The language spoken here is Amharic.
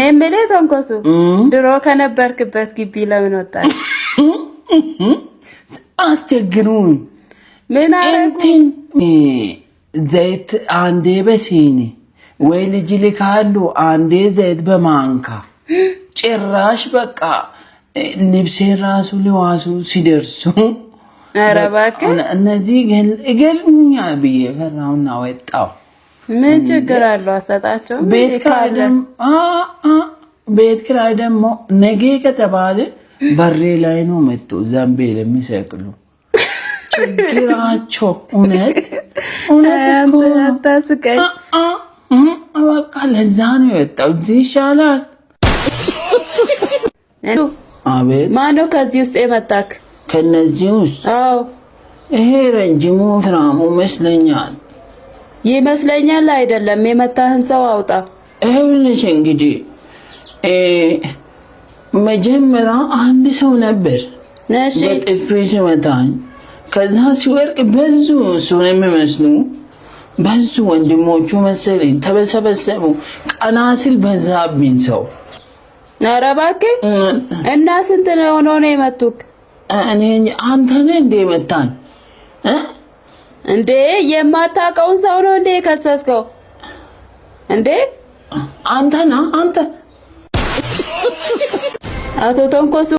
የምልህ ተንኮሱ፣ ድሮ ከነበርክበት ግቢ ለምን ወጣህ? አስቸግሩኝ። ምን አደረጉ? እንትን ዘይት አንዴ በሲኒ ወይ ልጅ ልካሉ፣ አንዴ ዘይት በማንካ፣ ጭራሽ በቃ ልብሴ ራሱ ሊዋሱ ሲደርሱ ኧረ እባክህ። እነዚህ ይገሉኛል ብዬ ፈራሁና ወጣሁ። ምን ችግር አለው? አሰጣቸው። ቤት ኪራይ ደግሞ ነገ ከተባለ በሬ ላይ ነው መጥቶ ዘንቤል የሚሰቅሉ። ችግራቸው እውነት እውነት እኮ ነው። አታስቀኝ። በቃ ለዛ ነው የወጣው። እዚህ ይሻላል። አቤት። ማነው ከዚህ ውስጥ የመታክ? ከነዚህ ውስጥ? አዎ። ይሄ ረጅሙ ፍራሙ ይመስለኛል። ይመስለኛል አይደለም፣ የመታህን ሰው አውጣ። ይኸውልሽ እንግዲህ መጀመሪያ አንድ ሰው ነበር በጥፊ ሲመታኝ፣ ከዛ ሲወርቅ በዙ፣ እሱን የሚመስሉ በዙ፣ ወንድሞቹ መሰለኝ ተበሰበሰቡ። ቀና ስል በዛብኝ ሰው። ኧረ እባክህ፣ እና ስንት ነው ሆኖ ነው የመቱክ? እኔ አንተ ነህ እንዴ መታኝ? እንዴ፣ የማታውቀውን ሰው ነው እንዴ የከሰስከው? እንዴ? አንተ ና አንተ። አቶ ተንኮሱ።